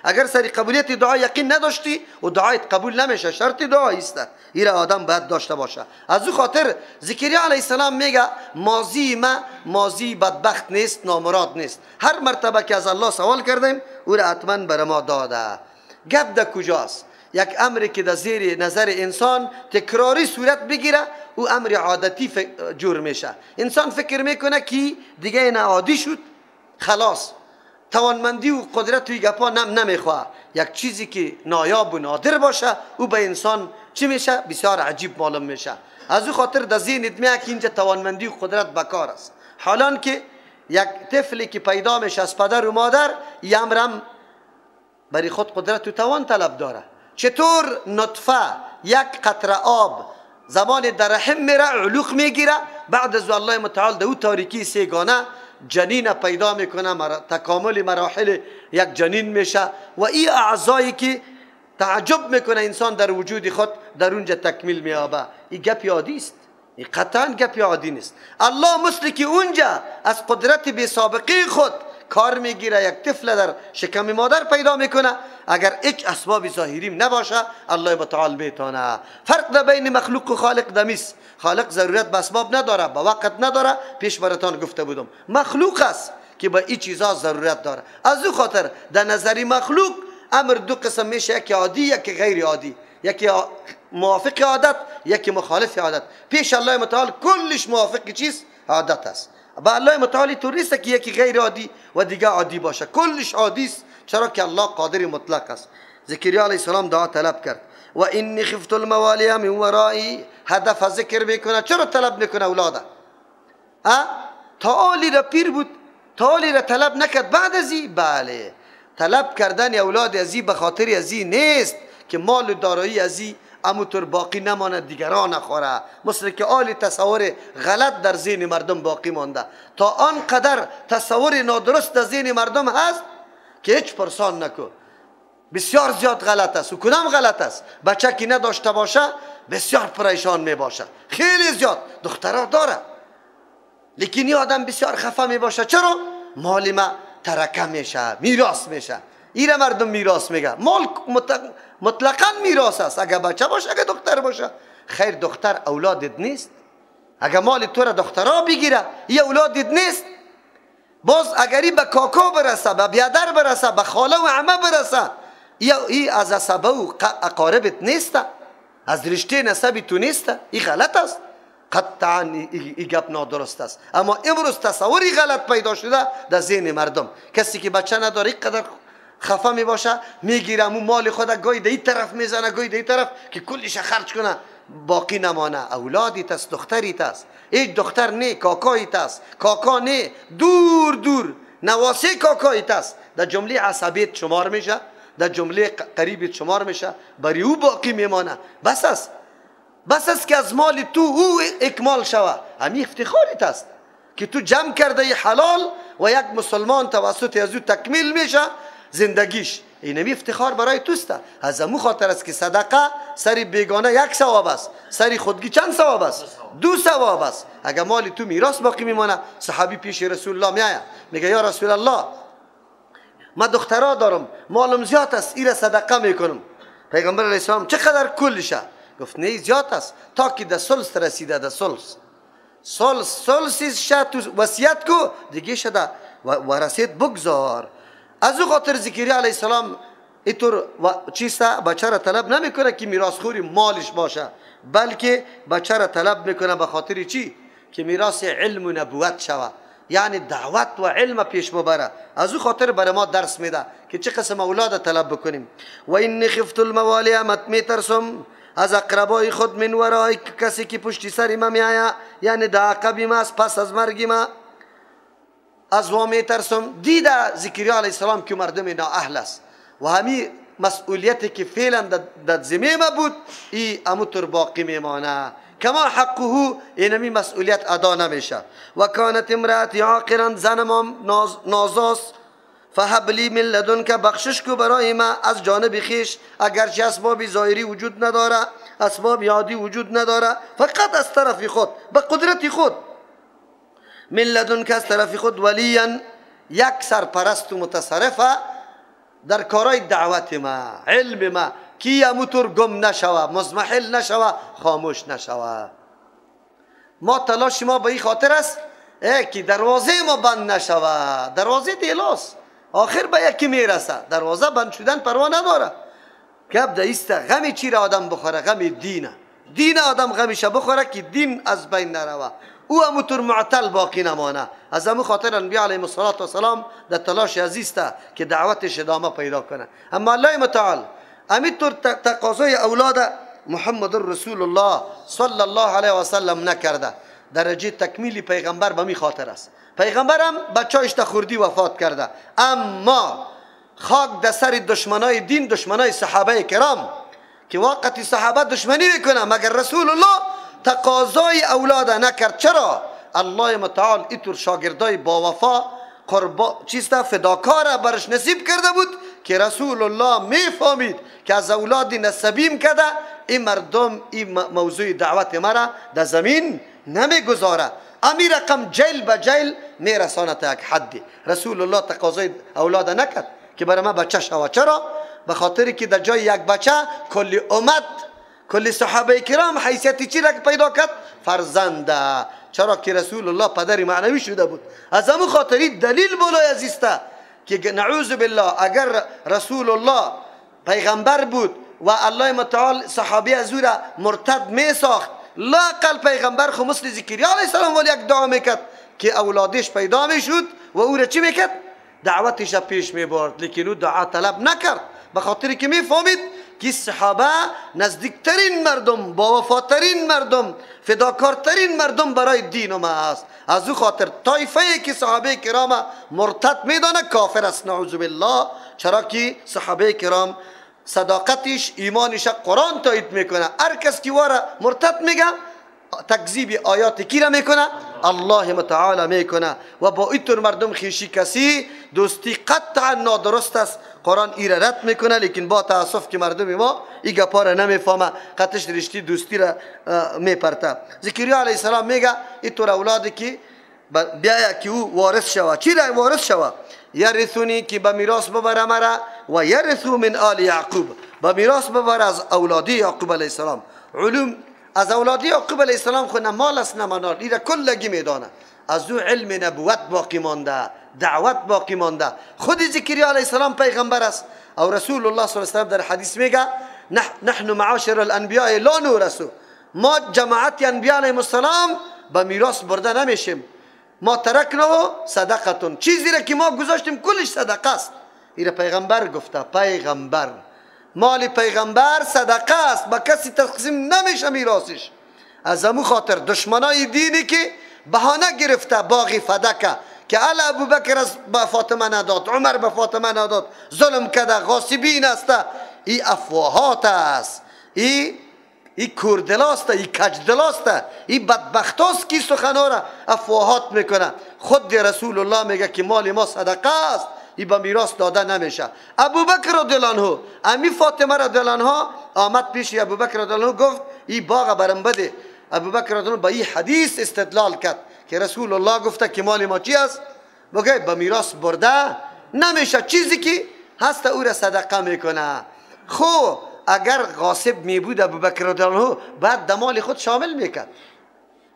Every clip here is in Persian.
اگر سری قبولیت دعا یقین نداشتی و دعایت قبول نمیشه، شرط دعا است. ایره آدم باید داشته باشه. از او خاطر زکریا علیه السلام میگه ماضی ما ماضی بدبخت نیست، نامراد نیست. هر مرتبه که از الله سوال کردیم او را حتما بر ما داده. گپ ده کجاست؟ یک امری که در زیر نظر انسان تکراری صورت بگیره او امر عادتی جور میشه. انسان فکر میکنه که دیگه این عادی شد، خلاص توانمندی و قدرت توی گپا نمیخواه. یک چیزی که نایاب و نادر باشه او به انسان چی میشه؟ بسیار عجیب معلوم میشه. از او خاطر در ذهنت میاد که اینجا توانمندی و قدرت بکار است. حالان که یک طفلی که پیدا میشه از پدر و مادر، این امرم برای خود قدرت و توان طلب داره. چطور نطفه یک قطره آب زمان در رحم میره علوق میگیره، بعد از الله متعال در او تاریکی سیگانه جنین پیدا میکنه، تکامل مراحل یک جنین میشه و این اعضایی که تعجب میکنه انسان در وجود خود در اونجا تکمیل میابه. این گپ عادی است، این قطعا گپ عادی نیست. الله مثل که اونجا از قدرت بی سابقه خود کار میگیره، یک طفل در شکم مادر پیدا میکنه، اگر هیچ اسباب ظاهریم نباشه الله متعال میتونه. فرق در بین مخلوق و خالق دمیست. خالق ضرورت به اسباب نداره، به وقت نداره، پیش براتان گفته بودم. مخلوق است که به این چیزا ضرورت داره. از او خاطر در نظر مخلوق امر دو قسم میشه، یکی عادی یکی غیر عادی، یکی موافق عادت یکی مخالف عادت. پیش الله متعال کلش موافق چیز عادت است. با الله متعالی طور نیست که یکی غیر عادی و دیگه عادی باشه، کلش عادی است، چرا که الله قادر مطلق است. زکریا علیه السلام دعا طلب کرد و انی خفت الموالی من ورایی. هدف ذکر میکنه، چرا طلب میکنه اولاده؟ تا آلی را پیر بود، تا آلی را طلب نکرد بعد ازی. بله، طلب کردن اولاد ازی به خاطر ازی نیست که مال و دارایی ازی اموتور باقی نماند دیگران نخوره، مثل که آل تصور غلط در ذهن مردم باقی مانده. تا آن قدر تصور نادرست در ذهن مردم هست که هیچ پرسان نکو، بسیار زیاد غلط است. و کدام غلط است؟ بچه که نداشته باشه بسیار پریشان می باشه، خیلی زیاد. دخترها داره لیکن این آدم بسیار خفه می باشه. چرا؟ مال ما ترکه میشه، میراث میشه. ایره مردم میراث میگه. مال مطلقا میراث است، اگه بچه باشه اگه دختر باشه. خیر، دختر اولادت نیست. اگه مال تو را دخترها بگیره یه اولادت نیست. باز اگری به کاکا برسه، به بیادر برسه، به خاله و عمه برسه، ای از عصبه و اقاربت نیست، از رشته نسبی تو نیست. این غلط است، قطعا این گپ نادرست است. اما امروز تصوری غلط پیدا شده در ذهن مردم. کسی که بچه نداره اینقدر خفه می باشه، میگیره امو مال خود گاهی ده این طرف میزنه گاهی ده این طرف که کلش خرج کنه باقی نمانه. اولادیت است، دختریت است. هیچ دختر نه، کاکاییت است، کاکا نه، دور دور نواسه کاکاییت است. در جمله عصبیت شمار میشه، در جمله قریبیت شمار میشه، برای او باقی میمانه. بس است، بس است که از مال تو او اکمال شوه. همی افتخاریت است که تو جمع کرده حلال و یک مسلمان توسط از او تکمیل میشه زندگیش. اینمی افتخار برای توست. از امو خاطر است که صدقه سری بیگانه یک ثواب است، سری خودگی چند ثواب است؟ دو ثواب است. اگر مال تو میراث باقی میمانه، صحابی پیش رسول الله میآید میگه یا رسول الله ما دخترا دارم، مالم زیاد است، ایره صدقه میکنم. پیغمبر علیه السلام چقدر کلشه؟ گفت نه زیاد است، تا که در ثلث رسیده، در ثلث ثلث ثلث تو وصیت کو دیگه شده ورثت بگذار. از او خاطر زکریا علیه السلام اینطور چیسته بچه را طلب نمیکنه که میراث خوری مالش باشه، بلکه بچه را طلب میکنه به خاطر چی؟ که میراث علم و نبوت شوه، یعنی دعوت و علم پیش ببره. از او خاطر برای ما درس میده که چه قسم اولاد طلب بکنیم. و این خفت الموالی، میترسم از اقربای خود، من ورای کسی که پشتی سر ما میآید، یعنی در عقب ما است، پس از مرگ ما از وا میترسم. دیده زکریا علیه السلام که مردم نااهل است و همی مسئولیتی که فعلا در ذمه ما بود ای اموتر باقی میمانه، کما حقه اینمی مسئولیت ادا نمیشه. و کانت امرأتی عاقرا، زنم نازاست، فهب لی من لدنک، بخشش کو برای ما از جانب خیش، اگرچه اسباب ظاهری وجود نداره، اسباب عادی وجود نداره، فقط از طرف خود به قدرت خود، من لدنک از طرف خود، ولیا یک سرپرست و متصرفه در کارای دعوت ما، علم ما، کی اموتور گم نشوه، مزمحل نشوه، خاموش نشوه. ما تلاش ما به این خاطر است که دروازه ما بند نشوه. دروازه دیلاس آخر به یکی میرسه، دروازه بند شدن پروا نداره. گپ ایست غمی چی را آدم بخوره؟ غم دینه. دین آدم غمیشه بخوره که دین از بین نروه، او همونطور معطل باقی نمانه. از همون خاطر انبیاء علیهم الصلاة والسلام در تلاش عزیزته که دعوتش ادامه پیدا کنه. اما الله متعال همینطور تقاضای اولاد محمد رسول الله صلی الله علیه و سلم نکرده. درجه تکمیل پیغمبر به می خاطر است. پیغمبرم بچه‌اش تا خوردی وفات کرده، اما خاک در سر دشمنای دین، دشمنای صحابه کرام که واقعی صحابه دشمنی میکنه، مگر رسول الله تقاضای اولاد نکرد. چرا؟ الله متعال اینطور شاگردای با وفا قربا چیسته فداکار برش نصیب کرده بود که رسول الله میفهمید که از اولاد نسبیم کرده این مردم این موضوع دعوت مرا در زمین نمیگذاره. امی رقم جیل به جیل میرسانه تا یک حدی. رسول الله تقاضای اولاد نکرد که برای ما بچه شوه. چرا؟ به خاطر که در جای یک بچه کل امت، کل صحابه کرام حیثیت چی را پیدا کرد؟ فرزنده. چرا که رسول الله پدر معنوی شده بود. از همون خاطری دلیل بالای عزیزته که نعوذ بالله اگر رسول الله پیغمبر بود و الله متعال صحابی از او را مرتد می ساخت، لاقل پیغمبر خو مثل زکریا علیه السلام ولی یک دعا میکرد که اولادش پیدا میشد و او را چی میکرد؟ دعوتش پیش میبرد. لیکن او دعا طلب نکرد، به خاطر که میفهمید که صحابه نزدیکترین مردم، با وفاترین مردم، فداکارترین مردم برای دین ما است. از او خاطر طایفه ای که صحابه کرام مرتد میدانه کافر است، نعوذ بالله. چرا که صحابه کرام صداقتش، ایمانش قرآن تایید میکنه. هر کس که واره مرتد میگه تکذیب آیات کی را میکنه؟ الله متعال میکنه. و با اینطور مردم خیشی کسی دوستی قطعا نادرست است. قرآن ای را رد میکنه، لیکن با تاسف که مردم ما این گپا را نمیفهمه، قطعش رشتی دوستی را میپرته. زکریا علیه السلام میگه اینطور اولادی که بیاید که او وارث شوه. چی را وارث شوه؟ یرثونی که به میراث ببره مرا، و یرثو من آل یعقوب، به میراث ببره از اولادی یعقوب علیه السلام. علوم از اولادی یعقوب علیه السلام خو نه مال است نه منال، ایره کلگی میدانه. از او علم نبوت باقی مانده، دعوت باقی مانده. خود زکریا علیه السلام پیغمبر است. او رسول الله صلی الله علیه و سلم در حدیث میگه نحن معاشر الانبیاء لا نورث، ما جماعت انبیاء علیهم السلام به میراث برده نمیشیم. ما ترکنه صدقتون، چیزی را که ما گذاشتیم کلش صدقه است. ایره پیغمبر گفته، پیغمبر مال پیغمبر صدقه است، با کسی تقسیم نمیشه میراثش. از همون خاطر دشمنای دینی که بهانه گرفته باغ فدکه که ال ابوبکر از به فاطمه نداد، عمر به فاطمه نداد، ظلم کرده، غاصبین است، ای افواهات است، ای کوردلاست، ای کجدلاست، ای بدبختاست که سخنا را افواهات میکنه. خود رسول الله میگه که مال ما صدقه است، ای به میراث داده نمیشه. ابوبکر رضی الله عنه، امی فاطمه رضی الله عنها آمد پیش ابوبکر رضی الله عنه گفت ای باغ برم بده. ابوبکر رضی الله عنه به این حدیث استدلال کرد که رسول الله گفته که مال ما چی است؟ بگه به میراث برده نمیشه، چیزی که هست او را صدقه میکنه. خو اگر غاصب میبود ابوبکر رضی الله عنه بعد دمال خود شامل میکرد،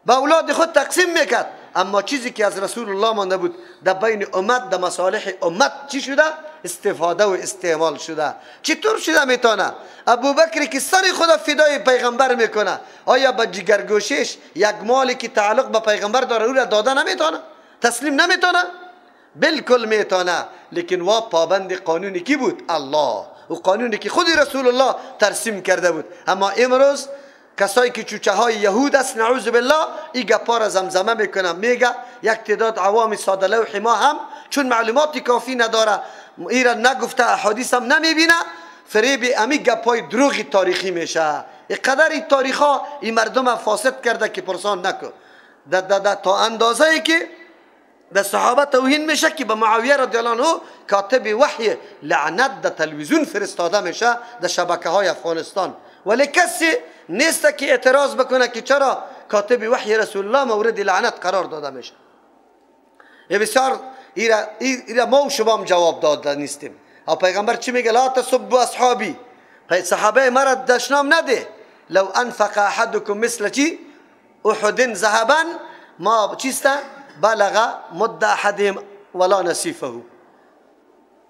به اولاد خود تقسیم میکرد. اما چیزی که از رسول الله مانده بود در بین امت، در مصالح امت چی شده؟ استفاده و استعمال شده. چطور شده میتونه؟ ابوبکر که سر خود فدای پیغمبر میکنه، آیا با جگرگوشش یک مالی که تعلق به پیغمبر داره او را داده نمیتونه؟ تسلیم نمیتونه؟ بالکل میتونه. لیکن وا پابند قانونی کی بود؟ الله، و قانونی که خود رسول الله ترسیم کرده بود. اما امروز کسایی که چوچه های یهود است، نعوذ بالله، این گپا را زمزمه میکنه. میگه یک تعداد عوام ساده لوح ما هم چون معلومات کافی نداره، ایرا نگفته، احادیث هم نمیبینه، فریب امی گپای دروغ تاریخی میشه. اینقدر این تاریخ ها این مردم فاسد کرده که پرسان نکن. تا اندازه ای که در صحابه توهین میشه که به معاویه رضی الله عنه کاتب وحی لعنت در تلویزیون فرستاده میشه در شبکه های افغانستان، ولی کسی نیست که اعتراض بکنه که چرا کاتب وحی رسول الله مورد لعنت قرار داده میشه. یه بسیار ایرا ما و شما هم جواب داده نیستیم. او پیغمبر چی میگه؟ لا تسبوا اصحابی، صحابه مرا دشنام نده. لو انفق احدكم مثل چی؟ احد ذهبا ما چیست؟ بلغ مد احدهم ولا نصیفه.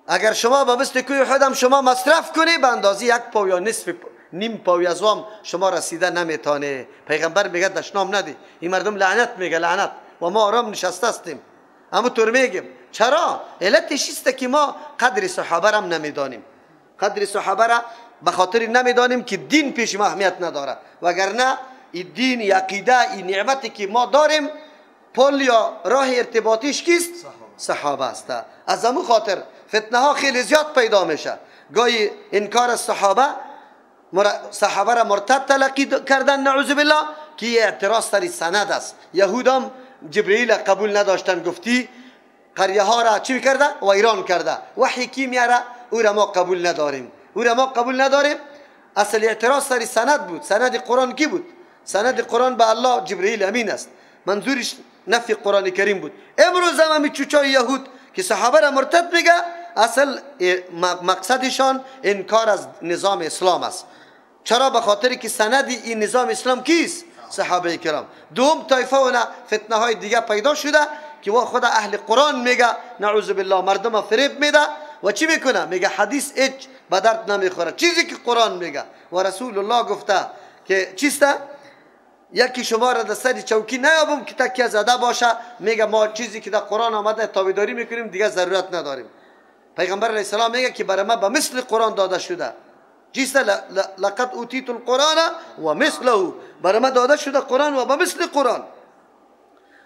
اگر شما با مثل کوه احد هم شما مصرف کنی به اندازه یک پاو یا نصف نیم پاو از وام شما رسیده نمیتونه. پیغمبر میگه دشنام نده. این مردم لعنت میگه، لعنت، و ما آرام نشسته هستیم. اما طور میگیم چرا؟ علتش است که ما قدر صحابه را نمیدانیم. قدر صحابه را به خاطر نمیدانیم که دین پیش ما اهمیت نداره، وگرنه این دین، عقیده، این نعمتی که ما داریم پل یا راه ارتباطیش کیست؟ صحابه است. از همون خاطر فتنه ها خیلی زیاد پیدا میشه. گاهی انکار صحابه، صحابه را مرتد تلقی کردن نعوذ بالله، که اعتراض سر سند است. یهودم جبرئیل قبول نداشتن، گفتی قریه ها را چی کرده؟ ویران کرده. وحی کی میاره؟ او را ما قبول نداریم، او را ما قبول نداریم. اصل اعتراض سر سند بود. سند قرآن کی بود؟ سند قرآن به الله جبرئیل امین است. منظورش نفی قرآن کریم بود. امروز هم همی چوچای یهود که صحابه را مرتد میگه، اصل مقصدشان انکار از نظام اسلام است. چرا؟ به خاطر که سند این نظام اسلام کیست؟ صحابه کرام. دوم طایفه و فتنه های دیگه پیدا شده که وا خود اهل قرآن میگه نعوذ بالله، مردم فریب میده و چی میکنه؟ میگه حدیث هیچ به درد نمیخوره، چیزی که قرآن میگه و رسول الله گفته که چیسته؟ یکی شما را در سر چوکی نیابم که تکیه زده باشه، میگه ما چیزی که در قرآن آمده تابعداری میکنیم، دیگه ضرورت نداریم. پیغمبر علیه السلام میگه که برای ما به مثل قرآن داده شده. چیسته؟ لقد اوتیت القرآن و مثله، برای ما داده شده قرآن و به مثل قرآن.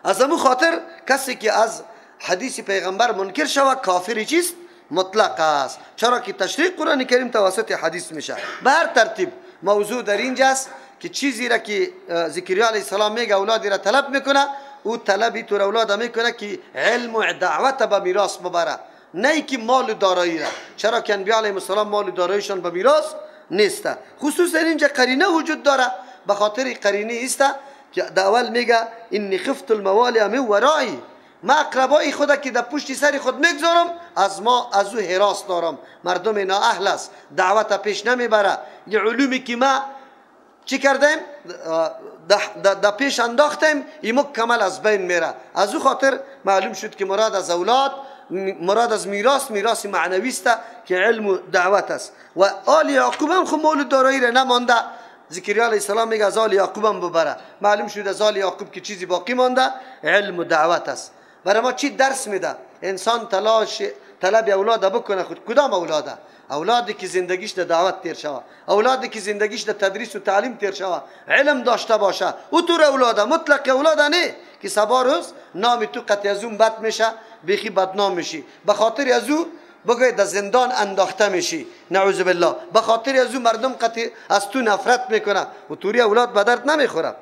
از همون خاطر کسی که از حدیث پیغمبر منکر شود کافر چیست؟ مطلق است. چرا که تشریح قرآن کریم توسط حدیث میشه. به هر ترتیب موضوع در اینجاست که چیزی را که زکریا علیه السلام میگه اولادی را طلب میکنه، او طلبی تو اولاد میکنه که علم و دعوت به میراث ببره، نه که مال و دارایی را. چرا که انبیا علیهم السلام مال و داراییشان به میراث نیست. خصوصا اینجا قرینه وجود داره، به خاطر قرینه است که در اول میگه انی خفت الموالی من ورایی، ما اقربای خود که در پشت سر خود میگذارم از ما از او حراس دارم. مردم نااهل است، دعوت پیش نمیبره. یه علومی که ما چی کردیم در پیش انداختیم این مکمل از بین میره. از او خاطر معلوم شد که مراد از اولاد، مراد از میراث، میراث معنوی است که علم و دعوت است. و آل یعقوب هم خب مال دارایی را نمانده. زکریا علیه السلام میگه از آل یعقوب هم ببره. معلوم شد از آل یعقوب که چیزی باقی مانده علم و دعوت است. برای ما چی درس میده؟ انسان تلاش طلب اولاد بکنه. خود کدام اولاده؟ اولادی که زندگیش در دعوت تیر شوه، اولادی که زندگیش در تدریس و تعلیم تیر شوه، علم داشته باشه، او طور اولاده. مطلق اولاده نه که سبا روز نام تو قطع از اون بد میشه، بیخی بدنام میشی، به خاطر از او بگوی در زندان انداخته میشی نعوذ بالله، به خاطر از او مردم قطع از تو نفرت میکنه و توری اولاد به درد نمیخوره.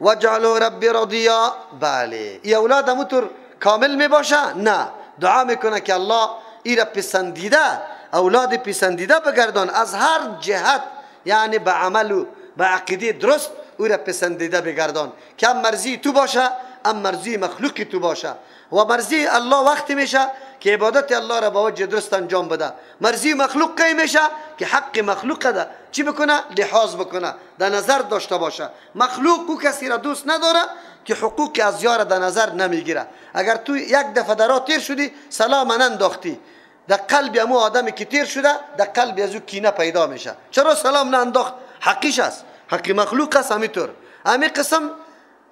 وجعلوا ربی رضیا. بله ای اولاد همونطور کامل میباشه؟ نه، دعا میکنه که الله ای را پسندیده، اولاد پسندیده بگردان از هر جهت، یعنی به عمل و به عقیده درست او را پسندیده بگردان، که هم مرضی تو باشه هم مرضی مخلوق تو باشه. و مرضی الله وقتی میشه که عبادت الله را با وجه درست انجام بده. مرضی مخلوق کی میشه؟ که حق مخلوق ده چی بکنه؟ لحاظ بکنه، در نظر داشته باشه. مخلوق او کسی را دوست نداره که حقوق از یار در نظر نمیگیره. اگر تو یک دفعه در راه تیر شدی سلام ننداختی، در قلب امو آدمی که تیر شده در قلب از او کینه پیدا میشه. چرا سلام ننداخت؟ حقیش است، حق مخلوق است. همینطور همین قسم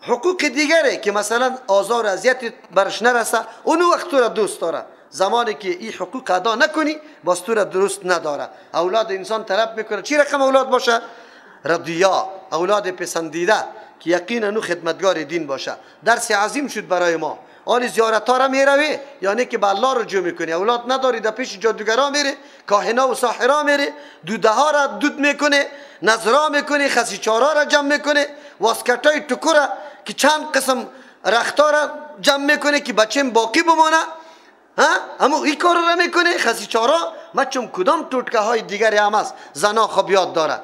حقوق دیگره که مثلا آزار و اذیت برش نرسه، اونو وقت تو را دوست داره. زمانی که این حقوق ادا نکنی باز تو را درست نداره. اولاد انسان طلب میکنه چی رقم اولاد باشه؟ رضیا، اولاد پسندیده که یقینا نو خدمتگار دین باشه. درس عظیم شد برای ما. آن زیارت ها را میروی یعنی که به الله رجوع میکنی، اولاد نداری در پیش جادوگرا میری، کاهنا و ساحرا میری، دوده ها را دود میکنه، نظرا میکنه، خسیچارا را جمع میکنه، واسکتای تکورا که چند قسم رختا را جمع میکنه که بچیم باقی بمانه، ها همو این کار را میکنه. خسیچارا مچم کدام توتکه های دیگری هم است، زنا خب یاد داره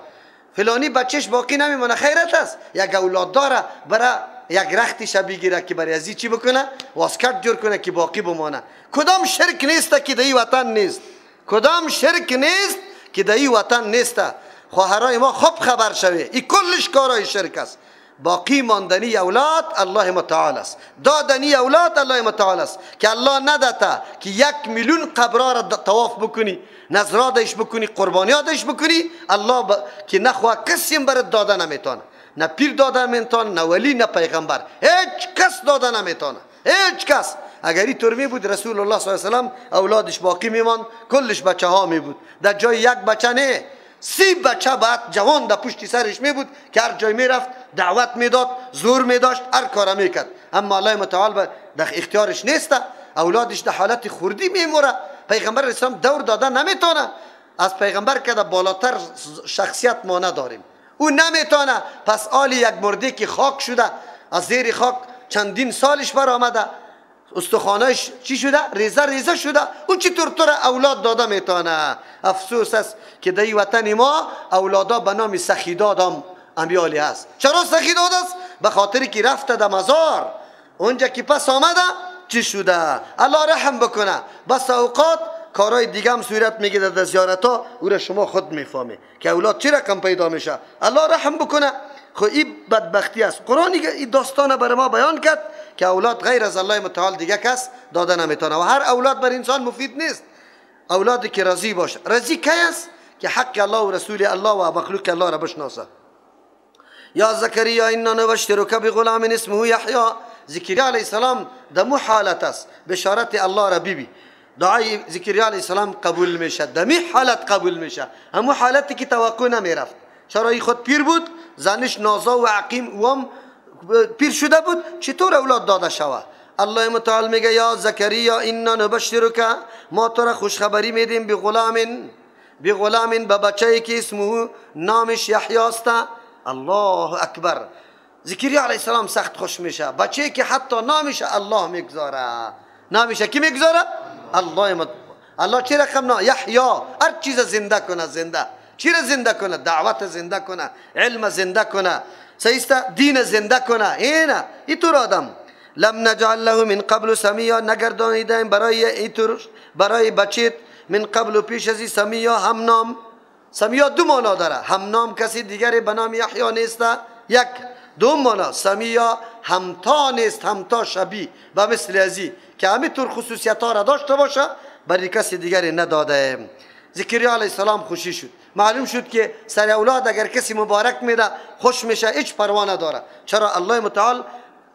فلانی بچهش باقی نمیمانه، خیرت است یک اولاد داره برای یک رختش بگیره که برای ازی چی بکنه؟ واسکت جور کنه که باقی بمانه. کدام شرک نیست که در این وطن نیست، کدام شرک نیست که در این وطن نیست. خواهرای ما خوب خبر شوه، این کلش کارای شرک است. باقی ماندنی اولاد الله متعال است، دادنی اولاد الله متعال است که الله نداده که 1 میلیون قبرها را طواف بکنی، نذرادش بکنی، قربانیاتش بکنی، الله که نخواه کسی هم برات داده نمیتونه، نه پیر داده نمیتونه، نه ولی، نه پیغمبر، هیچ کس داده نمیتونه، هیچ کس. اگر این طور می بود رسول الله صلی الله علیه و سلم اولادش باقی میماند، کلش بچه ها می بود، در جای یک بچه نه 30 بچه بعد جوان در پشت سرش می بود که هر جای می رفت دعوت میداد، زور می داشت، هر کار می کرد. اما الله متعال در اختیارش نیست، اولادش در حالت خوردی میموره. پیغمبر اسلام دور داده نمیتونه، از پیغمبر که در بالاتر شخصیت ما نداریم، او نمیتونه. پس آلی یک مرده که خاک شده، از زیر خاک چندین سالش بر آمده، استخوانش چی شده؟ ریزه ریزه شده، او چطور تو را اولاد داده میتونه؟ افسوس است که در وطن ما اولادا به نام سخیداد هم امیالی هست. چرا سخیداد است؟ به خاطر که رفته در مزار، اونجا که پس آمده چی شده؟ الله رحم بکنه. بس اوقات کارهای دیگه هم صورت میگیره در زیارت ها، او را شما خود میفهمی که اولاد چی رقم پیدا میشه. الله رحم بکنه. خب این بدبختی است. قرآن این داستان برای ما بیان کرد که اولاد غیر از الله متعال دیگه کس داده نمیتونه و هر اولاد بر انسان مفید نیست. اولادی که راضی باشه، راضی کی است؟ که حق الله و رسول الله و مخلوق الله را بشناسه. یا زکریا انا نبشرک بغلام اسمه یحیی. زکریا علیه السلام دمو حالت است، بشارت الله را بیبی. دعای زکریا علیه السلام قبول میشه، دمی حالت قبول میشه، همو حالتی که توقع نمیرفت. چرا؟ ای خود پیر بود، زنش نازا و عقیم و پیر شده بود، چطور اولاد داده شوه؟ الله متعال میگه یا زکریا انا نبشرک، ما تو را خوشخبری میدیم، بغلام، بغلام، به بچه که اسمه نامش یحیی است. الله اکبر. زکریا علیه السلام سخت خوش میشه، بچه که حتی نامش الله میگذاره. نامش کی میگذاره؟ الله مت... الله چه رقم نام؟ یحیی. هر چیز زنده کنه، زنده چی را زنده کنه؟ دعوت زنده کنه، علم زنده کنه، صحیح، دین زنده کنه. اینه اینطور آدم. لم نجعل له من قبل سمیا، نگردانیدیم برای اینطور برای بچیت من قبل پیش از سمیا هم نام. سمیا دو معنا داره، هم نام کسی دیگری به نام یحیی نیست، یک. دو معنا سمیا همتا نیست، همتا شبیه به مثل ازی که همینطور خصوصیت ها را داشته باشه برای کسی دیگری نداده. زکریا علیه السلام خوشی شد. معلوم شد که سر اولاد اگر کسی مبارک میده خوش میشه، هیچ پروا نداره. چرا؟ الله متعال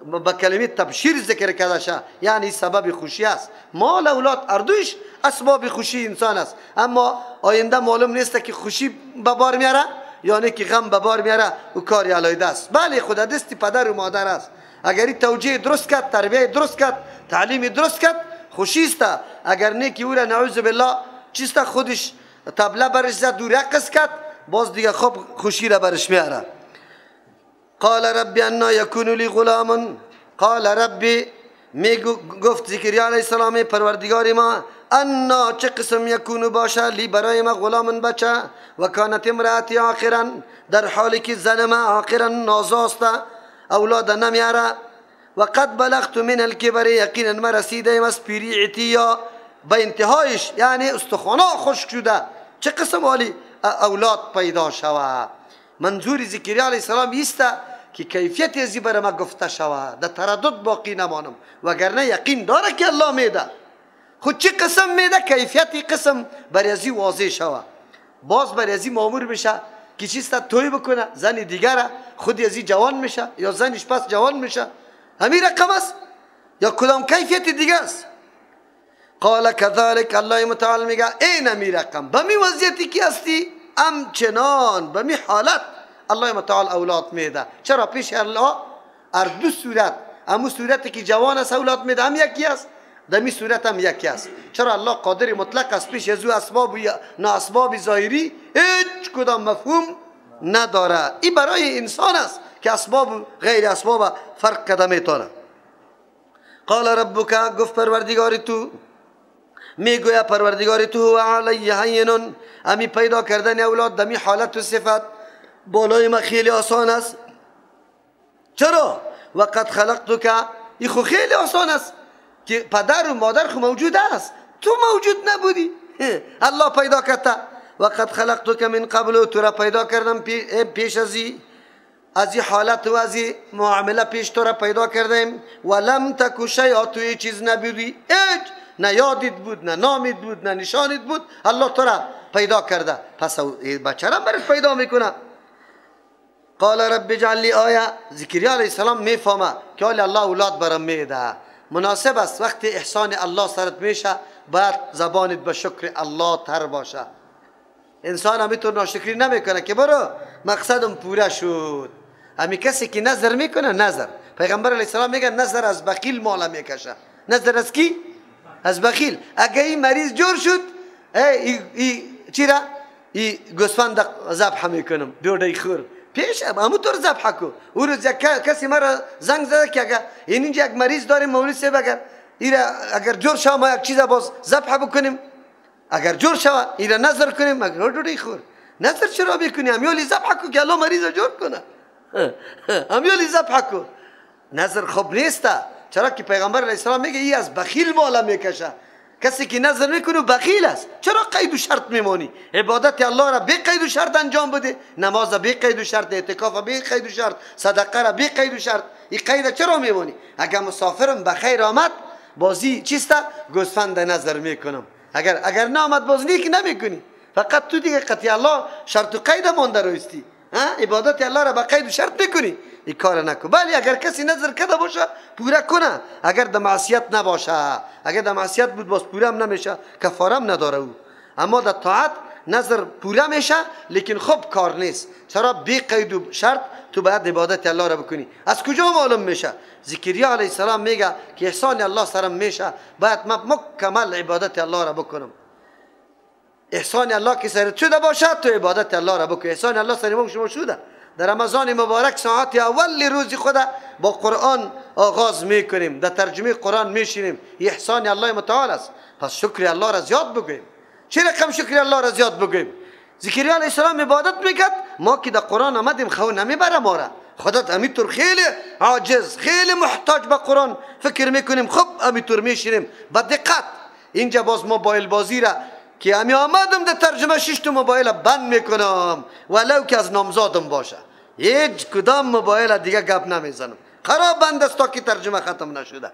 با کلمه تبشیر ذکر کرده شه، یعنی سبب خوشی است. مال اولاد اردوش اسباب خوشی انسان است، اما آینده معلوم نیست که خوشی به بار میاره یا نه که غم به بار میاره و کاری علیده است. بله، خود دست پدر و مادر است. اگر این توجیه درست کرد، تربیه درست کرد، تعلیم درست کرد، خوشی است. اگر نه که او را نعوذ بالله چیست خودش طبله برش زد و رقص کرد، باز دیگه خب خوشی را برش میاره. قال ربی انا یکون لی غلام. قال ربی می گفت زکریا علیه السلام پروردگار ما، انا چه قسم، یکون باشه، لی برای ما، غلام بچه، و کانت امرأتی عاقرا، در حالی که زن ما عاقرا نازاست، اولاد نمیاره، و قد بلغت من الکبر، یقینا ما رسیدیم از پیری، عتیا به انتهایش، یعنی استخوانا خشک شده، چه قسم حالی اولاد پیدا شوه؟ منظور زکریا علیه السلام ایست که کیفیت ازی برای ما گفته شوه، در تردد باقی نمانم، وگرنه یقین داره که الله میده. خود چه قسم میده؟ کیفیت قسم برای ازی واضح شوه. باز برای ازی مامور بشه که چیست توی بکنه زن دیگره، خود ازی جوان میشه یا زنش پس جوان میشه، همین رقم است یا کدام کیفیت دیگه است؟ قال كذلك. الله متعال میگه این می رقم، به می وضعیتی که هستی همچنان به می حالت الله متعال اولاد میده. چرا؟ پیش الله هر دو صورت، همون صورتی که جوان است اولاد میده هم یکی است، دمی صورت هم یکی است. چرا؟ الله قادر مطلق است، پیش از او اسباب و نه اسباب ظاهری هیچ کدام مفهوم نداره. این برای انسان است که اسباب غیر اسباب فرق کده میتونه. قال ربک، گفت پروردگار تو، میگویا پروردگار تو، هو علی هین، امی پیدا کردن اولاد دمی حالت و صفت بالای ما خیلی آسان است. چرا؟ وقد خلقتک، این خو خیلی آسان است که پدر و مادر خو موجود است، تو موجود نبودی. الله پیدا کرده. وقد خلقتک من قبل، تو را پیدا کردم پیش از این حالت و از این معامله پیش تو را پیدا کردیم. ولم تک شیئا، تو هیچ چیز نبودی، هیچ، نه یادت بود، نه نامت بود، نه نشانت بود، الله تو را پیدا کرده. پس بچه را برات پیدا میکنه. قال رب اجعل لی آیه. زکریا علیه السلام میفهمه که حالا الله اولاد برام میده. مناسب است وقتی احسان الله سرت میشه باید زبانت به شکر الله تر باشه. انسان همینطور ناشکری نمیکنه که برو مقصدم پوره شد. همی کسی که نظر میکنه، نظر پیغمبر علیه السلام میگه نظر از بخیل مال میکشه. نظر از کی؟ از بخیل. اگه این مریض جور شد، ای چی را؟ ای گوسفند ذبح میکنم دوده خور پیش همونطور ذبح کو. او روز یک کسی مرا زنگ زده که اگر اینجا یک مریض داریم مولوی صاحب، اگر ایرا اگر جور شوه ما یک چیز باز ذبح بکنیم، اگر جور شوه ایرا نظر کنیم، اگر دوده خور نظر چرا میکنی؟ همیولی ذبح کو که الله مریض جور کنه. همیولی ذبح کو. نظر خوب نیست. چرا که پیغمبر علیه السلام میگه ای از بخیل مالا میکشه. کسی که نظر میکنه بخیل است. چرا قید و شرط میمانی؟ عبادت الله را بی قید و شرط انجام بده، نماز بی قید و شرط، اعتکاف بی قید و شرط، صدقه را بی قید و شرط. این قید چرا میمانی؟ اگر مسافرم بخیر آمد بازی چیست؟ گوسفند نظر میکنم. اگر نامد باز نیک نمیکنی. فقط تو دیگه قطعی الله شرط و قید مانده رویستی، عبادت الله را با قید و شرط میکنی. این کار نکن. بله اگر کسی نظر کرده باشه پوره کنه، اگر در معصیت نباشه. اگر در معصیت بود باز پوره هم نمیشه، کفاره هم نداره او. اما در طاعت نظر پوره میشه، لیکن خوب کار نیست. چرا؟ بی قید و شرط تو باید عبادت الله را بکنی. از کجا معلوم میشه؟ زکریا علیه السلام میگه که احسان الله سرم میشه، باید من مکمل عبادت الله را بکنم. احسان الله که سرت شده باشه تو عبادت الله را بکن. احسان الله سر ما شما شده. در رمضان مبارک ساعت اول روز خود با قرآن آغاز میکنیم، در ترجمه قرآن میشینیم. احسان الله متعال است. پس شکر الله را زیاد بگوییم. چه رقم شکر الله را زیاد بگوییم؟ زکریا علیه السلام عبادت میکرد، ما که در قرآن آمدیم خو نمیبره ما را. خودت همینطور خیلی عاجز، خیلی محتاج به قرآن فکر میکنیم. خب همینطور میشینیم با دقت. اینجا باز موبایل بازی را که همی آمدم در ترجمه شش تو موبایل بند میکنم، ولو که از نامزادم باشه، هیچ کدام موبایل دیگه گپ نمیزنم، خراب بند است تا که ترجمه ختم نشده.